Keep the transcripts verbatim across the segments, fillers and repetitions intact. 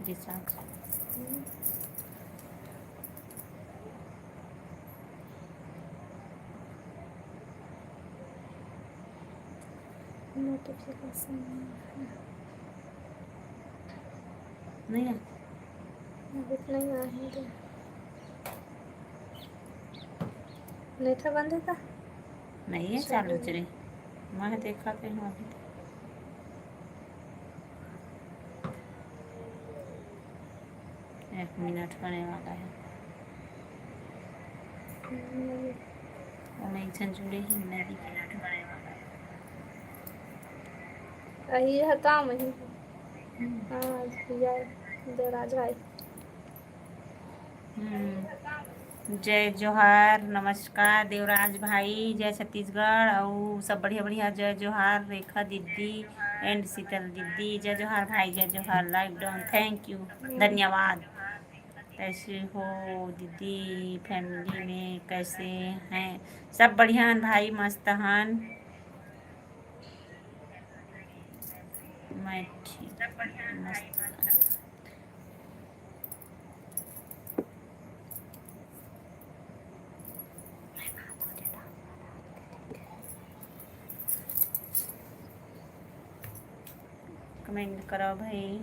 Recharge. Notification नहीं है। अभी तो नहीं आए हैं तो। नहीं था बंद है का? नहीं है, चालू चालू है। चले। मैं देखा के हूँ अभी। एक मिनट होने वाला है। हम्म। वो नहीं झन जुड़े ही, मैं भी मिनट होने वाला है। अही है काम ही। हम्म। हाँ, भैया देवराज भाई। हम्म। जय जोहार, नमस्कार देवराज भाई, जय छत्तीसगढ़, अउ सब बढ़िया बढ़िया, जय जोहार रेखा दीदी and शीतल दीदी, जय जोहार भाई, जय जोहार, live down, thank you, धन्यवाद। कैसे हो दीदी, family में कैसे हैं? सब बढ़िया हन भाई, मस्त हन। मैं ठीक, मस्त। कमेंट करो भाई,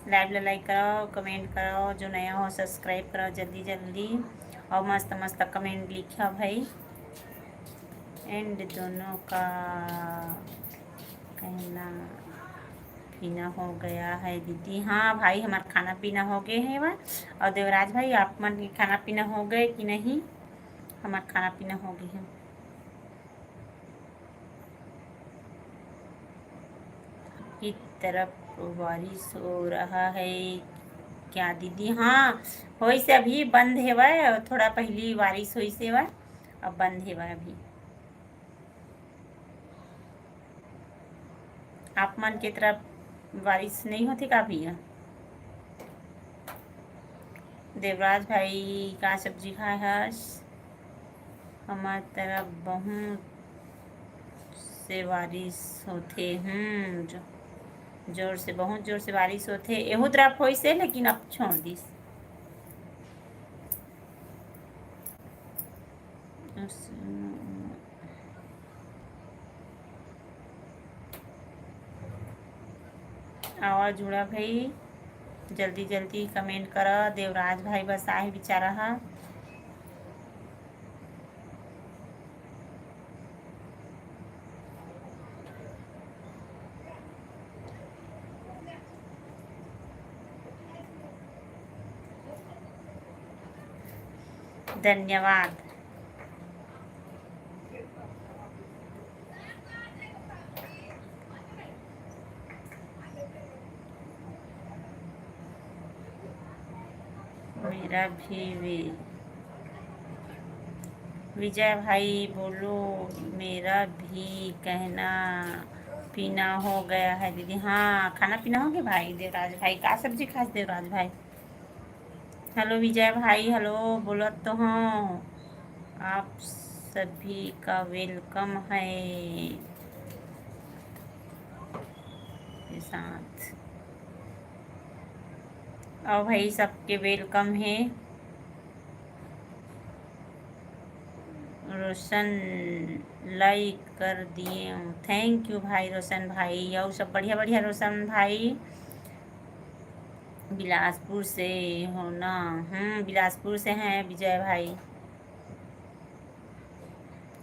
live ला like करो, कमेंट करो, जो नया हो subscribe करो जल्दी जल्दी, और मस्त मस्त कमेंट लिखा भाई। And दोनों का कहना पीना हो गया है दीदी। हाँ भाई, हमार खाना पीना हो गए है वा। और देवराज भाई, आप मन के खाना पीना हो गए कि नहीं? हमार खाना पीना हो गए है। की तरफ बारिश हो रहा है क्या दीदी? हाँ, होइस, अभी बंद हेवय, थोड़ा पहली बारिश होइस हेवय, अब बंद हेवय अभी। आप मन के तरफ बारिश नहीं होथे का भैया? देवराज भाई, का सब्जी खाए हस? हमर तरफ बहुत से बारिश होथे। हम्म, जो-, जोर से, बहुत जोर से बारिश होथे। एहू तरफ होइस हे, लेकिन अब छोड़ दिस। आवा जुड़ा भाई, जल्दी जल्दी कमेंट करा। देवराज भाई बस आहे बेचारा हा। धन्यवाद। मेरा भी वे-, विजय भाई बोलो, मेरा भी कहना पीना हो गया है दीदी। हाँ, खाना पीना हो गया भाई देवराज भाई। का सब्जी खास देवराज भाई? हेलो विजय भाई, हेलो, बोलत तो हूँ, आप सभी का वेलकम है के साथ। और भाई, सबके वेलकम है। रोशन लाइक कर दिए हूँ। थैंक यू भाई रोशन भाई। और सब बढ़िया बढ़िया रोशन भाई। बिलासपुर से हो ना? हम्म, बिलासपुर से हैं विजय भाई।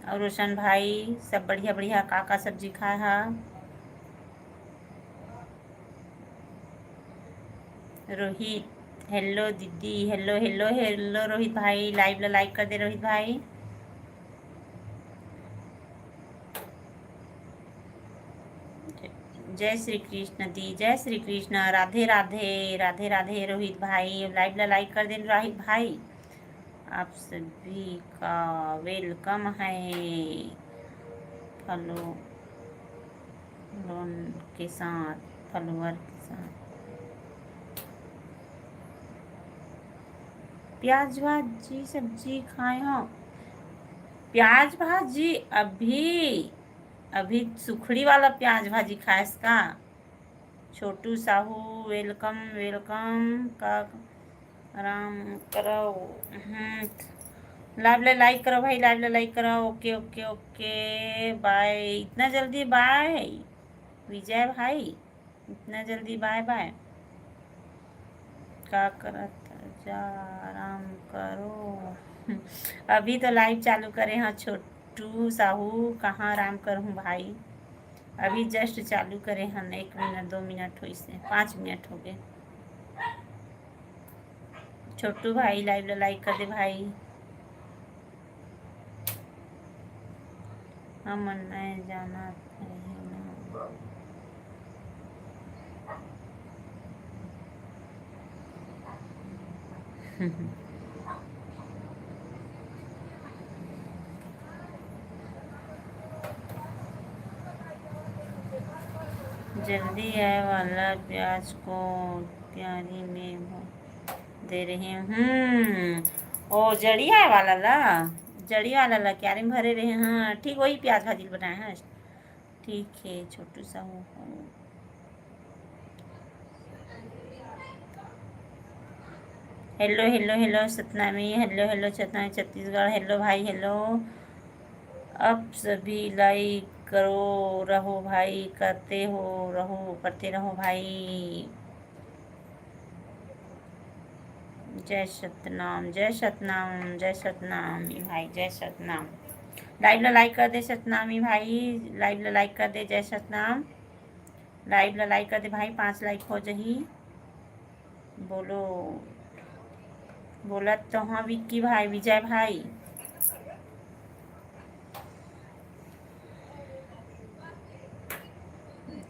और रोशन भाई, सब बढ़िया बढ़िया का का सब्जी खाए हा? रोहित, हेलो दीदी, हेलो, हेलो, हेलो रोहित भाई, लाइव ला लाइक कर दे रोहित भाई। जय श्री कृष्ण दी, जय श्री कृष्ण, राधे राधे, राधे राधे रोहित भाई, लाइव ला लाइक कर दे रोहित भाई। आप सभी का वेलकम है फॉलो लोन के साथ, फॉलोअर के साथ। प्याज भाजी सब्जी खाए हो? प्याज भाजी अभी अभी सुखड़ी वाला प्याज भाजी खाएस का? छोटू साहू, welcome, welcome। का आराम करो। हम्म, live ला like करो भाई, live ला like करो। OK, OK, OK, bye। इतना जल्दी bye विजय भाई, इतना जल्दी bye bye? का करत जा, आराम करो। अभी तो live चालू करे हाँ छोटू साहू, कहाँ आराम करहूँ भाई, अभी just चालू करे हन, एक मिनट, दो मिनट होइसे, पाँच मिनट हो गए। छोटू भाई, live ला like कर दे भाई। हमन नहीं जानत रहे ना। जल्दी आए वाला प्याज को क्यारी में भर दे रही हूँ। हम्म, ओ जड़ी आए वाला ला, जड़ी वाला ला क्यारी में भरे रहे। हाँ, ठीक, वही प्याज भाजी बनाए हैं। ठीक है छोटू Sahu. Hello, hello, hello Satnami, hello, hello Satnami Chhattisgarh, hello भाई, hello। आप सभी like करो, रहो भाई, करते हो, रहो, करते रहो भाई। जय सतनाम, जय सतनाम, जय सतनाम ई भाई, जय सतनाम। Live ला like कर दे सतनाम ई भाई, live ला like कर दे, जय सतनाम। Live ला like कर दे भाई, पाँच like हो जही। बोलो, बोलत तो हाँ विक्की भाई, विजय भाई।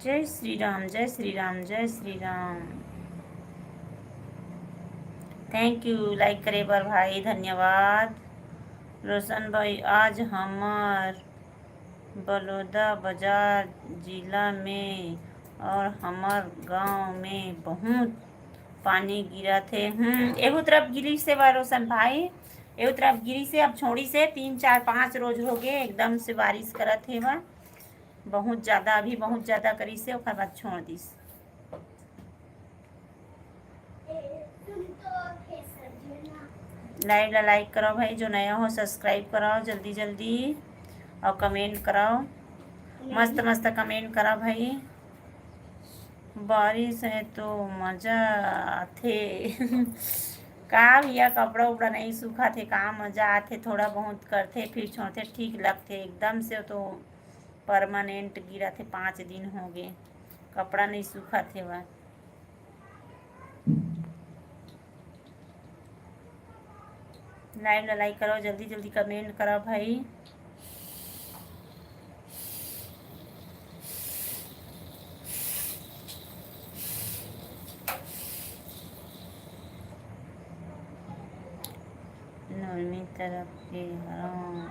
जय श्री राम, जय श्री राम, जय Shri Ram. Thank you like करे बर भाई, धन्यवाद। रोशन भाई, आज हमर बलौदा बाजार जिला में और हमर गांव में बहुत पानी गिरत हे। हम्म, एहू तरफ गिरिस हे बा रोशन भाई, एहू तरफ गिरिस हे। अब छोड़िस हे, तीन, चार, पाँच रोज हो गए एकदम से बारिश करत हे बा, बहुत ज़्यादा, अभी बहुत ज़्यादा करिस हे, ओकर बाद छोड़ दिस। Live ला like करो भाई, जो नया हो subscribe करो जल्दी जल्दी, और comment करो, मस्त मस्त comment करो भाई। बारिश है तो मजा आथे। का भैया, कपड़ा उपड़ा नहीं सूखा थे, का मजा आथे, थोड़ा बहुत करथे फिर छोड़थे, ठीक लगथे। एकदम से तो permanent गिरा थे, पाँच दिन हो गए, कपड़ा नहीं सूखा थे बा। Live ला like करो, जल्दी जल्दी comment करो भाई। नोरमी तरफ के हरौं।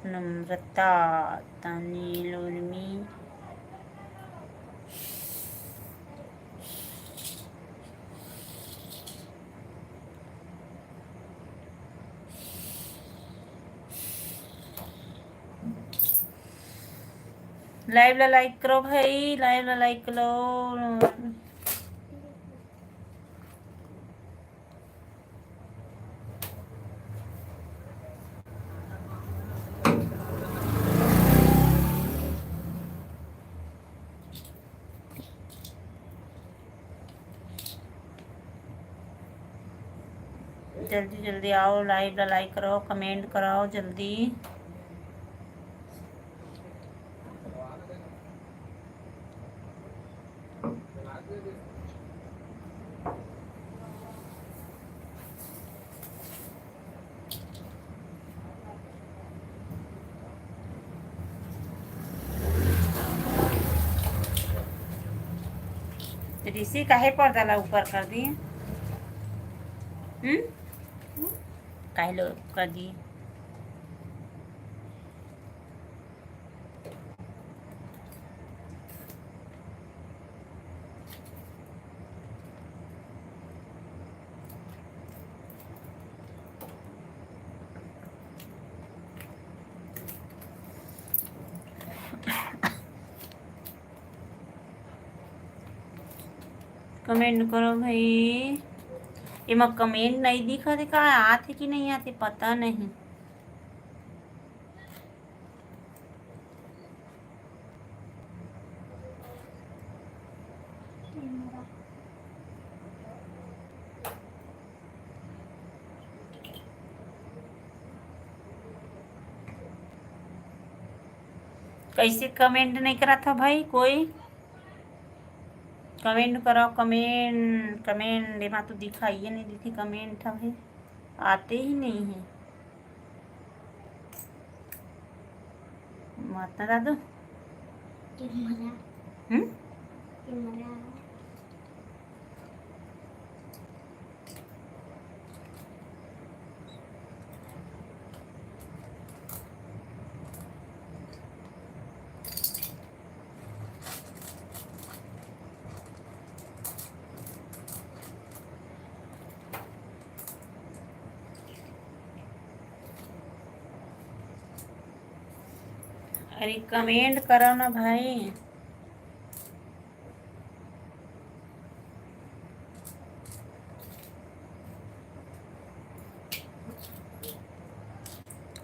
नम्रता, तानी, लोरमी। Live ला like करो भाई, live ला like करो। जल्दी जल्दी आओ, live ला like करो, comment करो जल्दी। ऋषि काहे पर्दा ला ऊपर कर दी? हम्म, काहे लो कर दी? कमेंट करो भाई। एमा कमेंट नहीं दिखत हे का? आथे कि नहीं आथे, पता नहीं। कैसे कमेंट नहीं करत हो भाई कोई? कमेंट करो, कमेंट, कमेंट। एमा तो दिखाइए नहीं देथे कमेंट ह भाई, आते ही नहीं है। मत ना दादू। हम्म? अरे कमेंट करो ना भाई।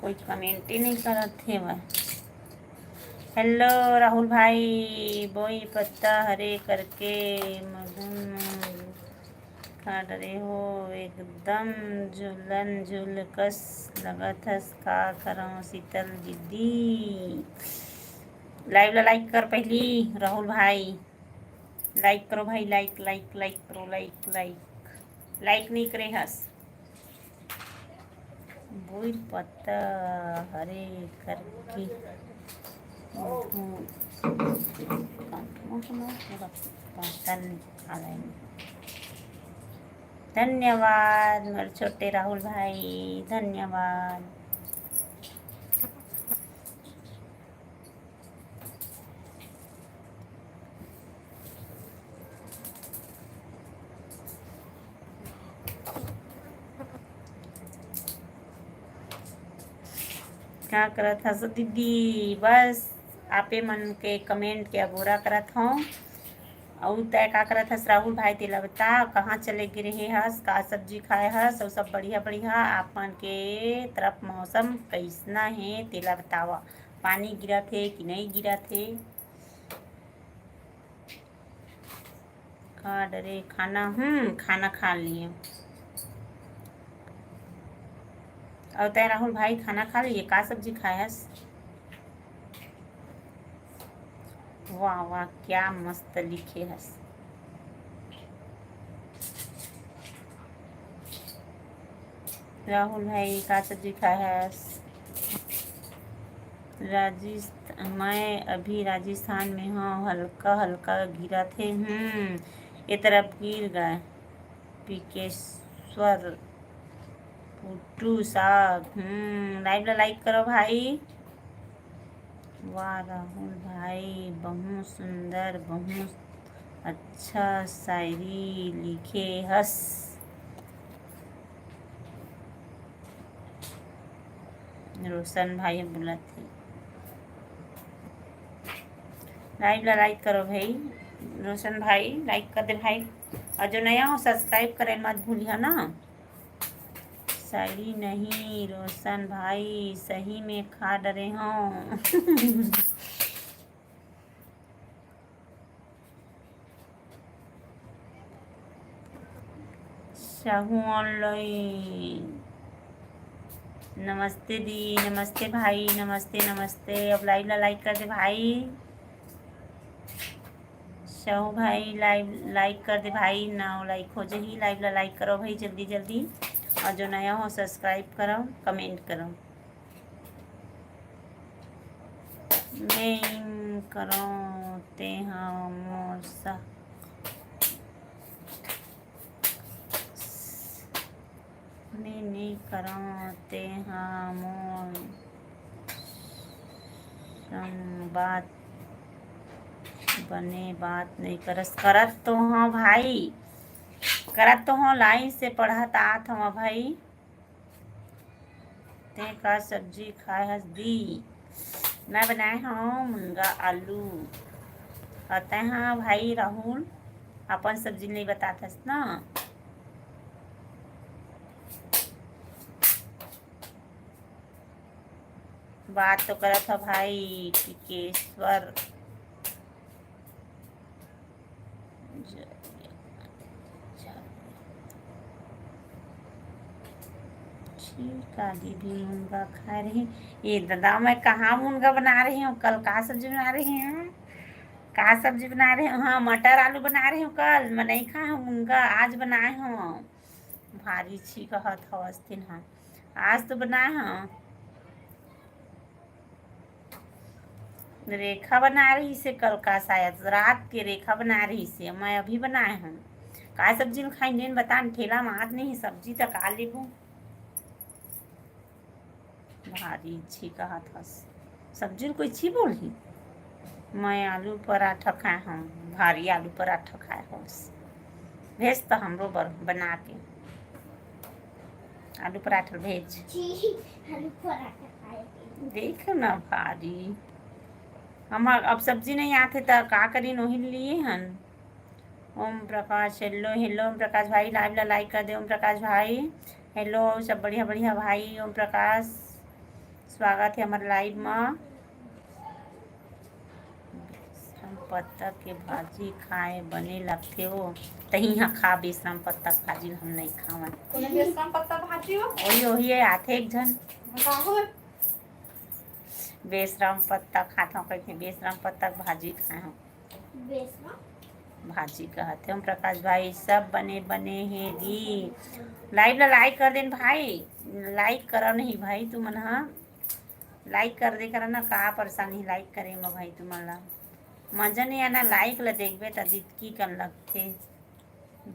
कोई कमेंट ही नहीं करत हे भाई। हेलो राहुल भाई, बोई पत्ता हरे करके मधुन का डरे हो, एकदम झुलन झुल कस लगत हस। का करंव शीतल दीदी? लाइव ला लाइक कर पहली राहुल भाई। लाइक करो भाई, लाइक, लाइक, लाइक करो, लाइक, लाइक। लाइक नहीं करे हस। बोइर पत्ता हरे करके मधु, पता नहीं का लाइन। धन्यवाद मोर छोटे राहुल भाई, धन्यवाद। का करत हस दीदी? बस आपे मन के कमेंट के अगोरा करत हौं। अउ तै का करत हस राहुल भाई, तेला बता, कहाँ चले गे रहे हस, का सब्जी खाए हस, अउ सब बढ़िया बढ़िया। आप मन के तरफ मौसम कइसना हे, तेला बतावा, पानी गिरत हे कि नहीं गिरत हे? का डरे खाना, हम्म, खाना खा लिए। अउ तै राहुल भाई खाना खा लिए, का सब्जी खाए हस? वाह वाह, क्या मस्त लिखे हस। राहुल भाई का सब्जी खाए हस? राजस्थान, मैं अभी राजस्थान में हूँ, हल्का हल्का गिरत हे। हम्म, ये तरफ गिर गए। पिकेश्वर पुट्टू साग। हम्म, लाइव ला लाइक करो भाई। वाह राहुल भाई, बहुत सुंदर, बहुत अच्छा शायरी लिखे हस। रोशन भाई बोलत हे, लाइव ला लाइक करो भाई। रोशन भाई लाइक कर दे भाई, और जो नया हो सब्सक्राइब करे मत भूलिया ना। सही नहीं रोशन भाई, सही में खा डरे हूँ। साहू ऑनलाइन। नमस्ते दी, नमस्ते भाई, नमस्ते, नमस्ते। अब लाइव ला लाइक कर दे भाई। साहू भाई लाइव लाइक कर दे भाई, नौ लाइक हो जाही। लाइव ला लाइक करो भाई जल्दी जल्दी, और जो नया हो सब्सक्राइब करो, कमेंट करो। मैं करो ते हाँ मोर सा मैं नइ करंव, तेंहा मोर संग बात, बने बात नइ करस। करत तो हंव भाई, करत तो हंव, लाइन से पढ़त आत हंव भाई। तें का सब्जी खाए हस दी? मैं बनाए हंव मुनगा आलू। अउ तेंहा भाई राहुल? अपन सब्जी नहीं बताथस ना। बात तो करत ह भाई टिकेश्वर। ठीक है दीदी, मुनगा खाए रही। ये दादा, मैं कहाँ मुनगा बना रही हूँ? कल का सब्जी बना रही हूँ? का सब्जी बना रही हूँ? हाँ, मटर आलू बना रही हूँ। कल मैं नहीं खाए हूँ मुनगा, आज बनाए हूँ। भारी छी कहत हवस तेन ह। आज तो बनाए हूँ। रेखा बना रही से कल का, शायद रात के रेखा बना रही से, मैं अभी बनाए हूँ। का सब्जी ल खाई, नेन बता न, ठेला म आत नहीं सब्जी त का लेबू? भारी छी कहत हस, सब्जी ल कोई छी बोलही? मैं आलू पराठा खाए हूँ, भारी आलू पराठा खाए हस। भेज त हमरो बर बना के आलू पराठा भेज। जी, आलू पराठा खाए के। देख ना भारी, हम अब सब्जी नहीं आथे त का करी, नोही लिए हन। ओम प्रकाश, हेलो हेलो ओम प्रकाश भाई, लाइव ला लाइक कर दे ओम प्रकाश भाई। हेलो सब बढ़िया बढ़िया भाई ओम प्रकाश, स्वागत है हमर लाइव मा। बेसरम पत्ता के भाजी खाए बने लगथे ओ। तही हा खा बेसरम पत्ता के भाजी, हम नहीं खावन। कोनो बेसरम पत्ता भाजी हो? ओही, ओही है, आथे एक झन। बताओ। बेसरम पत्ता खात हूँ, कहते बेसरम पत्ता के भाजी खाए हूँ। बेसरम? भाजी कहत है ओम प्रकाश भाई, सब बने बने हे दी। लाइव ला लाइक कर देन भाई, लाइक करो नहीं भाई तुमन हा। लाइक कर दे करा ना, का परेशानी लाइक करे म भाई तुमन ला? मजा नहीं आना, लाइक ला देखबे त दितकी कन लगथे।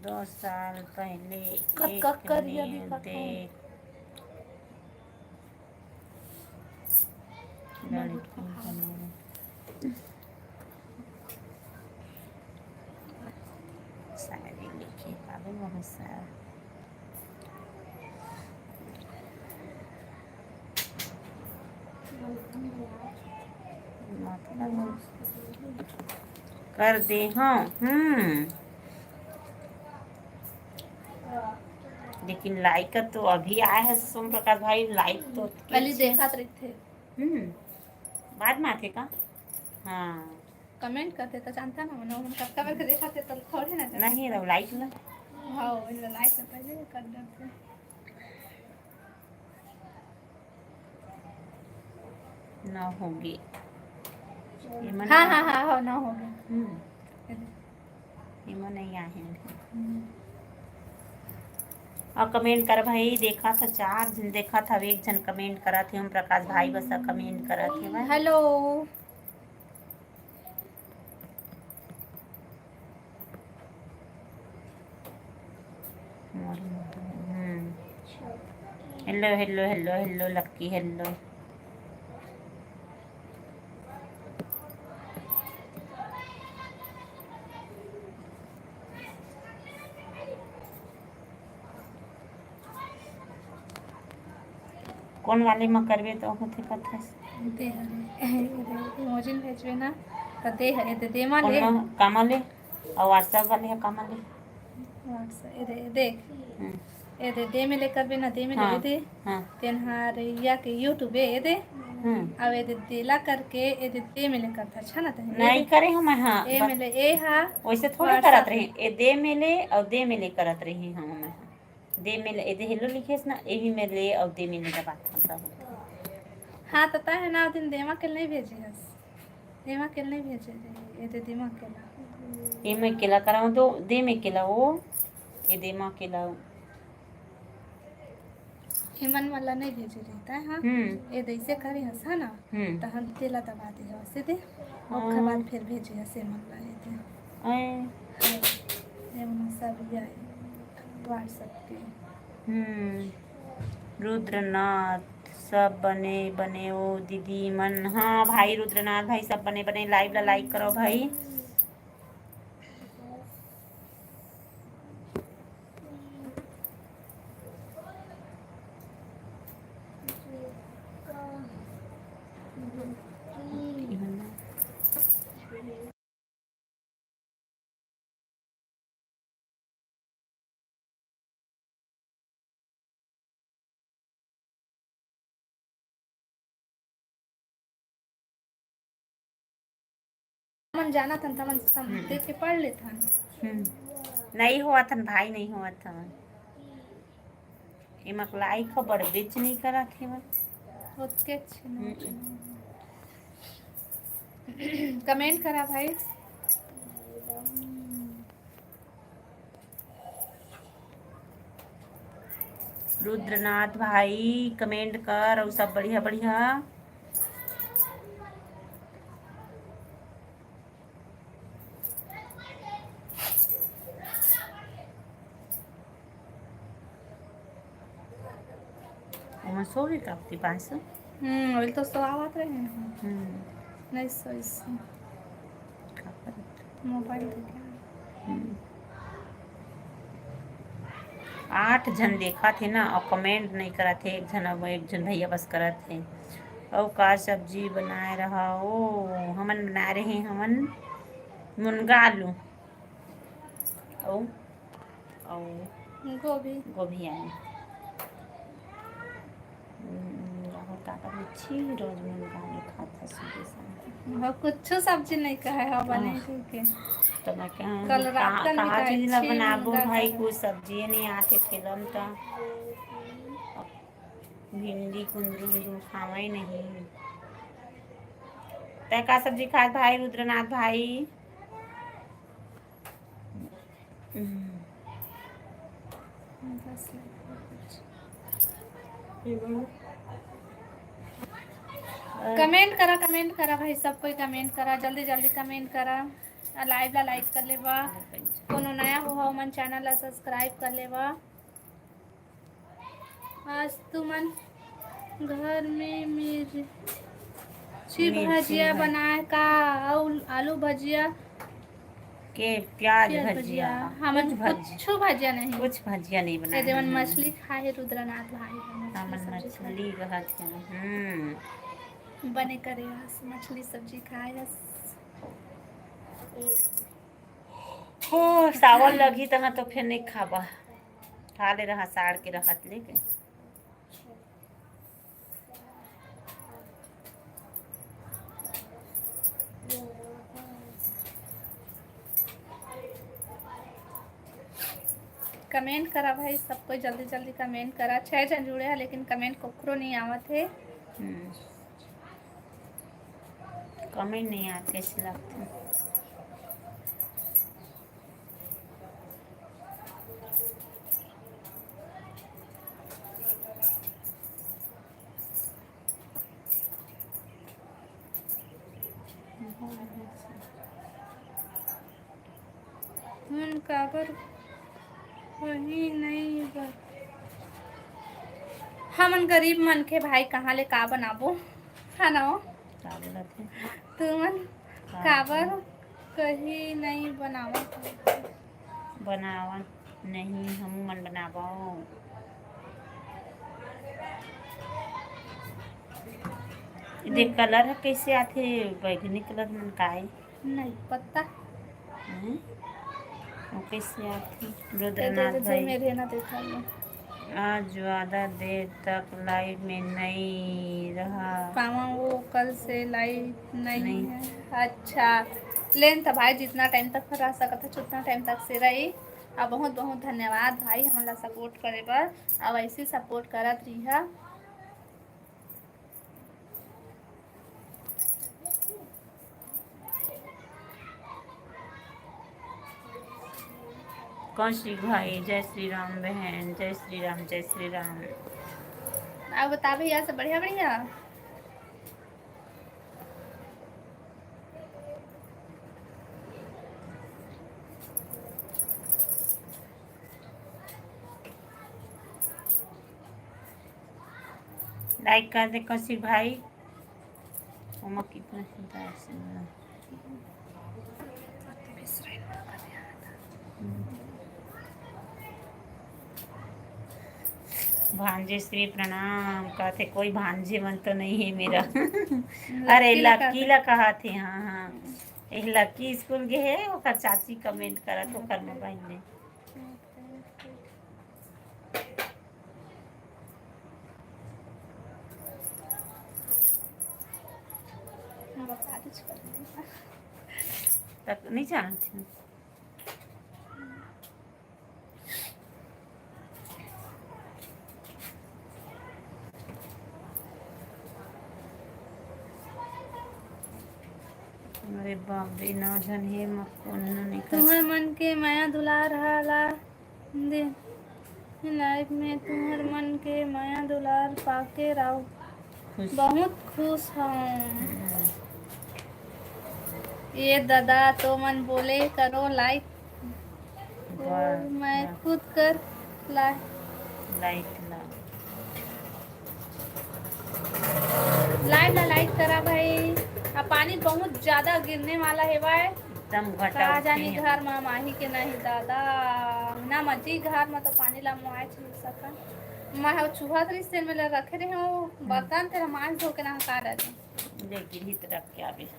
दो साल पहले कत-, एक कत करिया ने दिखत हे। देख लड़की बने। शायरी लिखे बाबू बहुत सारा। मतलब कर दे हूँ। हम्म। लेकिन लाइक तो अभी आया है सोम प्रकाश भाई, लाइक तो पहले देखत रहिथे। हम्म। बाद में आथे का? हाँ। कमेंट करते तो जानता ना, मने ओमन कतका बार के देखा थे तो थोड़े ना जानता। नहीं रहो, लाइक ना। हाँ, ओला लाइक तो पहले कर देते। ना होगे। एमन हाँ, ना हाँ, हाँ, हाँ, ना होगे। हम्म। एमन नहीं आए हैं। हम्म। और कमेंट कर भाई, देखा था चार झन, देखा था एक झन कमेंट करा थे, ओम प्रकाश भाई बस कमेंट करा थे भाई। Hello. Hmm. Hello, hello, hello, hello, Lucky, hello. कौन वाले म करबे तो होथे कथस? दे हरे, इमोजिन भेजबे ना, त दे हरे, दे, दे मा ले। कौन मा, कामा ले? अउ WhatsApp वाले ह कामा ले? WhatsApp, ए दे, देख। हम्म। ए दे, दे में ले करबे ना, दे में ले, हाँ, ए दे। हाँ। तेन हा रैया के YouTube, ए दे। हम्म। अउ ए दे, देला करके, ए दे, दे में ले करथस, अच्छा ना तहे? नहीं करे हूँ मैं, हाँ, ए बस में ले, ए हा वैसे थोड़े WhatsApp करत रही, ए दे में ले अउ दे में ले करत रही हूँ मैं। दे में ले, ए दे हेलो लिखेस ना, एही में ले अउ दे में ले दबात हम सब। हाँ, त तहे ना, ओ दिन देमा के नहीं भेजे हस। देमा के नहीं भेजे रहे, ए दे देमा के ला। ए में केला कराओ तो, दे में केला वो, ए दे मा केला। एमन वाला नहीं भेजे रहता है, हाँ। हम्म। ए दे ऐसे करे हस, है ना? हम्म। त हम तेला दबा दे हस, ए दे। हाँ। ओकर बाद फिर भेजे हस एमन ला, ए दे। आए। हाँ। एमन सब ये WhatsApp के। हम्म। रुद्रनाथ, सब बने, बने ओ दीदी मन। हाँ भाई रुद्रनाथ भाई, सब बने, बने। लाइव ला लाइक करो भाई। हम जानत हन, त हमन सम-, हम्म। देख के पढ़ लेथन। हम्म। नहीं होवत हन भाई, नहीं होवत हन। एमा लाइक ह बड़ बेच नहीं करत हे मन। ओतके अच्छे ना हम्म। कमेंट करा भाई। रुद्रनाथ भाई, कमेंट कर, अउ सब बढ़िया बढ़िया। ओमा सो भी कापती पाँच सौ। हम्म, वही तो सो आवत रहे हैं। हम्म। नहीं सो इससे। का करत? मोबाइल देखे। हम्म। आठ झन देखत हे ना, अउ कमेंट नहीं करत हे, एक झन, अब एक झन भैया बस करत हे। अउ का सब्जी बनाए रहा? ओ, हमन बनाए रहे, हमन मुनगा आलू। अउ, अउ गोभी। गोभी आलू। हम्म, बहुत ताकत अच्छी, रोज मुनगा आलू खाता सुबह शाम। हाँ, कुछ सब्जी नहीं कहे हो बने आह। ठीक है। तो मैं कहा, कल रात कहाँ, का भी कहाँ खाए चीज ला छी बनाबो मुनगा भाई, खाए। कुछ सब्जी नहीं आते फिल्म तो। भिंडी, कुंदरू, उंदरू खावे नहीं। तै का सब्जी खात भाई रुद्रनाथ भाई? हम्म। कमेंट करा, कमेंट करा भाई, सब कोई कमेंट करा, जल्दी जल्दी कमेंट करा। आ, लाइव ला लाइक कर लेवा, कोनो नया हो, हो मन चैनल ला सब्सक्राइब कर लेवा। आज तुमन घर में मिर्ची मिर्ची भजिया भज- बनाए का? अउ आलू भजिया के प्याज प्याज भजिया। भजिया। हमन कुछ भजिया। कुछु भजिया नहीं। कुछ भजिया नहीं बनाए ए, जेमन हैं। मछली खाए हे रुद्रनाथ भाई, हमन हमन मछली सब्जी खाए। मछली कहत हैं। हम्म। बने करे हस, मछली सब्जी खाए हस। हो, सावन लगही तहाँ तो फिर नहीं खाबा। खा ले रहा, साड़ के रहत लेके। कमेंट करा भाई, सब कोई जल्दी जल्दी कमेंट करा। छह झन जुड़े हैं, लेकिन कमेंट कोकरो नहीं आवत है। हम्म। कमेंट नहीं आते, ऐसे लगते हैं। हमन काबर कहीं नहीं बर-, हमन गरीब मनखे भाई, कहाँ ले का बनाबो खाना हो? का बोलत हे? तुमन का काबर कहीं नहीं बनावत हो? बनावन नहीं, हमू मन बनाबो। ये देख, कलर ह कइसे आथे, बैगनी कलर मन काय? नहीं पता। हैं? वो कइसे आथे? रुद्रनाथ भाई। मेरे ना देखा। आज ज्यादा देर तक लाइव में नहीं रहा। पावा वो कल से लाइव नहीं नहीं। है। अच्छा, लेन त भाई, जितना टाइम तक रह सकत है, उतना टाइम तक से रही। अब बहुत बहुत धन्यवाद भाई, हमन ला सपोर्ट करे बर। अब ऐसे सपोर्ट करत रहिहा। कौशिक भाई, जय श्री राम बहन, जय श्री राम, जय श्री राम। आप बता भैया, सब बढ़िया, बढ़िया? लाइक कर दे कौशिक भाई। ओमा कितना सुंदर से बना। भांजे श्री प्रणाम कहते, कोई भांजे मन तो नहीं है मेरा। अरे लकी लकी ला ला कहत हे, हाँ, हाँ। ए लकी स्कूल गे हे, ओकर चाची कमेंट करत ओकर मोबाइल में। तक नहीं जानत हूँ। अरे बाप रे, नौ झन हे, म कोन निकल। तुम्हर मन के मया दुलार ह ला दे। लाइव में तुम्हर मन के मया दुलार पाके राव खुश। बहुत खुश हूँ। हम्म। ये दादा तो मन बोले करो लाइक। वाह, और मैं वाह। खुद कर ला। लाइक ला। लाइव ला लाइक करा भाई। अब पानी बहुत ज्यादा गिरने वाला हे भाई। एकदम घटा का जानी उठे हे। घर मा माही के नहीं दादा। ना मजी घर मा तो पानी ला मोबाइल छू सका। मैं हो चूहा तो रिश्ते में ले रखे रहे हो। हम्म। बर्तन तेरा मांस धो के ना हटा रहे। ले गिरही तो रख के आबे।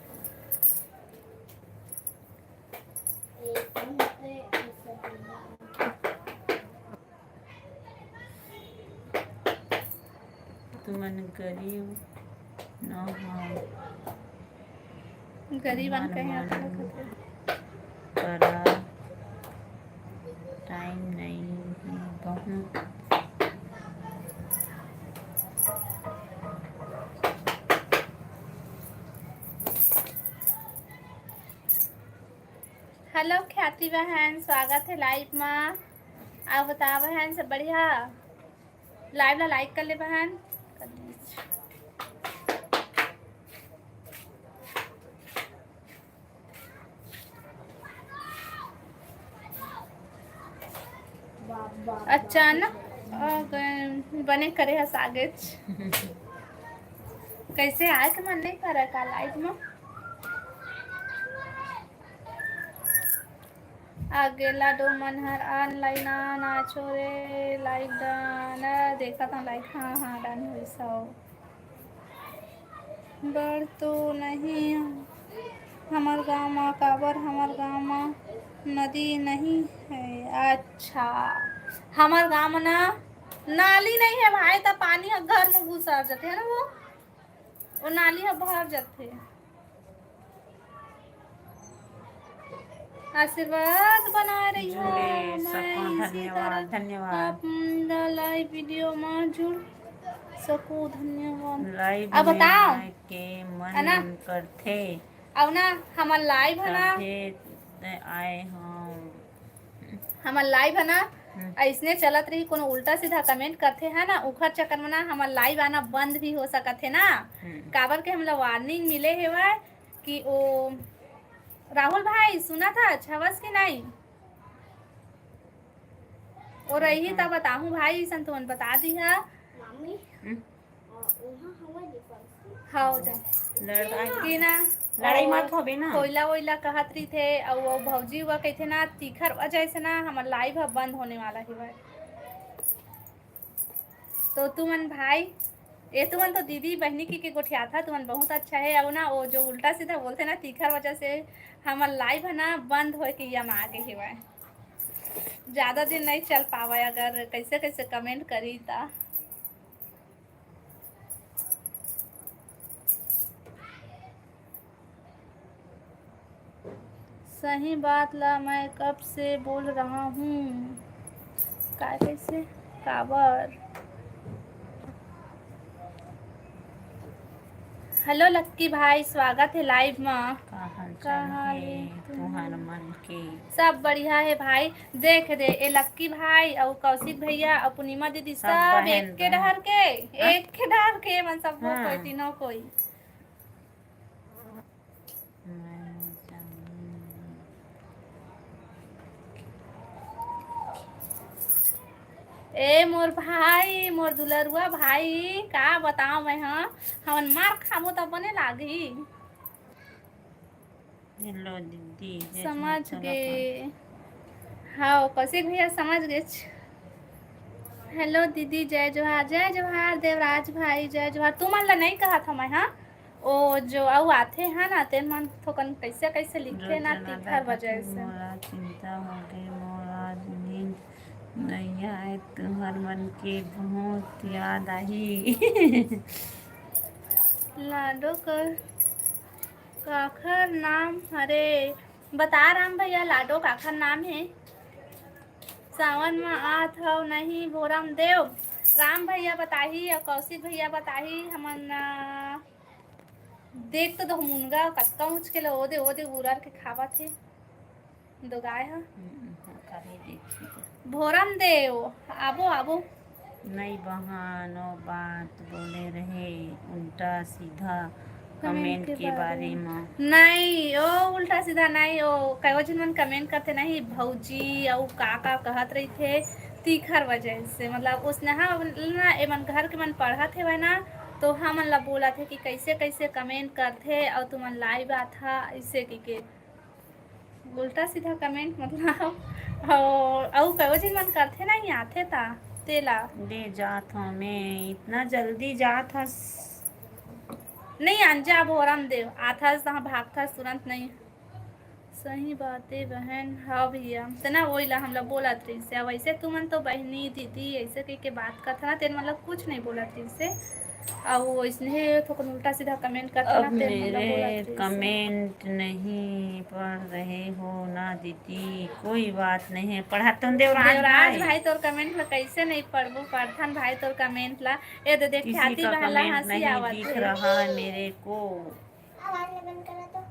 तुमन गरीब न हो। गरीब मन कहे मन आप लोग। करा टाइम नहीं है बहुत। हेलो ख्याति बहन, स्वागत है लाइव मा। आप बताओ बहन, सब बढ़िया? लाइव ला लाइक कर ले बहन। अचानक, अ, बने करे हस आगेच। कैसे आए के मन नहीं करे का लाइव मा? अगेला दो मन हर online आ नाचो रे, like done। देखत हूँ like, हाँ, हाँ, done होइस हव। बड़ तो नहीं हमर गाँव मा, काबर हमर गाँव मा नदी नहीं है। अच्छा, हमर गाँव मा ना नाली नहीं है भाई, त पानी ह घर में घुसर जथे है ना, वो, वो नाली ह भर जथे। आशीर्वाद बनाए रहिहा। जुड़े मैं सकूं, इसी धन्यवाद, तरह धन्यवाद। आप ला लाइव वीडियो मा जुड़ सकूं, धन्यवाद। लाइव अब में बताओ। आए के मन है ना? करथे। अब ना, हमर लाइव है ना? तभे आए हूँ। हमर लाइव है ना? हम्म। अइसने चलत रही, कोनो उल्टा सीधा कमेंट करथे है ना, उखर चक्कर में ना हमर लाइव आना बंद भी हो सकत है ना। हम्म। काबर के हमला वार्निंग मिले हेवय कि ओ राहुल भाई, सुनत हस, हवस कि नहीं? ओ रही त बताहूँ भाई, अइसन तुमन बता दिहा। मामी, हम्म। अ, उहाँ हवय जी परसों। हव जा। लड़ाई कि ना, लड़ाई ओ मत होबे ना। कोयला वोयला कहत रहिथे, अउ वो भौजी हुआ कहिथे ना, तीखर वजह से ना हमर लाइव ह बंद होने वाला हेवय। तो तुमन भाई, ए तुमन तो दीदी बहिनी के, के गोठियाथा, तुमन बहुत अच्छा है। अउ ना, वो जो उल्टा सीधा बोलथे ना, तीखर वजह से हमर लाइव है ना, बंद होए के यम आगे हेवय। ज्यादा दिन नहीं चल पावय, अगर कैसे कैसे कमेंट करी ता। सही बात ला मैं कब से बोल रहा हूँ। काय कैसे? काबर? हेलो लक्की भाई, स्वागत है लाइव मा। का हाल का चाल हाल हे हे तुहार तुहार? मन के? सब बढ़िया है भाई। देख दे, ए लक्की भाई अउ कौशिक भैया अउ पूर्णिमा दीदी सब सब बहन एक के बहन। डहर के, हाँ? एक के डहर के मन सब हाँ। कोई तीनों कोई। ए मोर भाई, मोर दुलरुआ भाई, का बताओ मैं, हाँ, हमन मार खाबो त बने लागही। हेलो दीदी, जय समझ जोहार, गे। हाँ, कौशिक भैया समझ गेच। हेलो दीदी, जय जोहार, जय जोहार देवराज भाई, जय जोहार। तुमन ला नहीं कहत हूँ मैं, हाँ, ओ जो अउ आथे है ना, तेन मन थोकन कैसे कैसे लिखे ना, तीखर वजह से। मोला चिंता हो गई, मोला आज नींद नहीं आए, तुहर मन के बहुत याद आही। लाडो कर काखर नाम हरे? बता राम भैया, लाडो काखर नाम हे? सावन म आत हव नहीं भोरम देव? राम भैया बताही अउ कौशिक भैया बताही, हमन, आ, देख तो दो मुनगा कतका ऊँच के ल ओदे ओदे उरर के खावत हे दो गाय ह। हम्म, हाँ, खाही देखी तो। भोरम देव, आबो, आबो। नई बहन, ओ बात बोले रहे, उल्टा सीधा कमेंट कमेंट के के बारे बारे म। नई, ओ उल्टा सीधा नई, ओ कयो झन मन कमेंट करथे नहीं, भौजी अउ का का कहत रहिथे, तीखर वजह से, मतलब, उसने, हाँ, ना, एमन घर के मन पढ़त हेवय ना, तो हमन ला बोलत हे कि कैसे, कैसे कमेंट करथे अउ तुमन लाइव आथा, ऐसे कहिके। उल्टा सीधा कमेंट, मतलब, अउ, अउ कयो झन मन करथे नहीं, आथे ता, तेला। दे जात हंव मैं, इतना जल्दी जात हस? नहीं, अंजा भोरम देव, आथस तहाँ भागथस तुरंत नहीं। सही बात हे बहन। हाँ भैया, त ना वही ला हमला बोलत रहिस हे। वैसे तुमन तो बहिनी, दीदी, ऐसे कह के बात करत ना, तेन मतलब कुछ नहीं बोलत रहिस हे। अउ वैसने थोकन उल्टा सीधा कमेंट करत अब ना, तेन मतलब बोलत मेरे रहिस हे। कमेंट नहीं पढ़ रहे हो ना दीदी, कोई बात नहीं है, पढ़त तो देवराज देवराज भाई। भाई, तोर कमेंट ला कैसे नहीं पढ़बो, पढ़थन भाई तोर कमेंट ला। ए दे देख, किसी ख्याति का बहन ला कमेंट हंसी नहीं आवत दिख हे। रहा है मेरे को। आवाज बंद करा तो।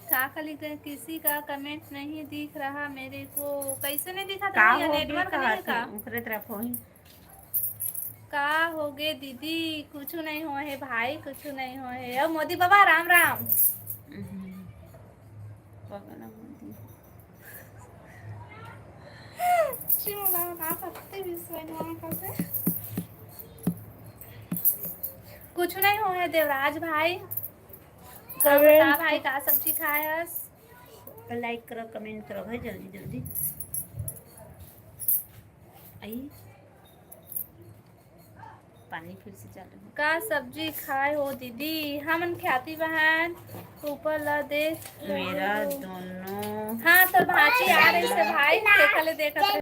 का, का लिख दे, किसी का कमेंट नहीं दिख रहा मेरे को। कैसे नहीं दिखा था? का हो गया, नेटवर्क नहीं है का? उखरे तरफ होही। का होगे दीदी? कुछु नहीं होए हे भाई, कुछु नहीं होए हे। ओ मोदी बाबा, राम राम। हम्म। पगला मोदी। चिमला का पत्ते भी सोए ना करते। कुछु नहीं होए हे देवराज भाई। कमेंट। बता भाई, का सब्जी खाए हस? लाइक करो, कमेंट करो भाई, जल्दी जल्दी। आई। पानी फिर से चालू हो। का सब्जी खाए हो दीदी? हमन ख्याति बहन ऊपर ला देख। मेरा दोनों। हाँ, तोर भांची आ रहिस हे भाई, देखा ले, देखा ले।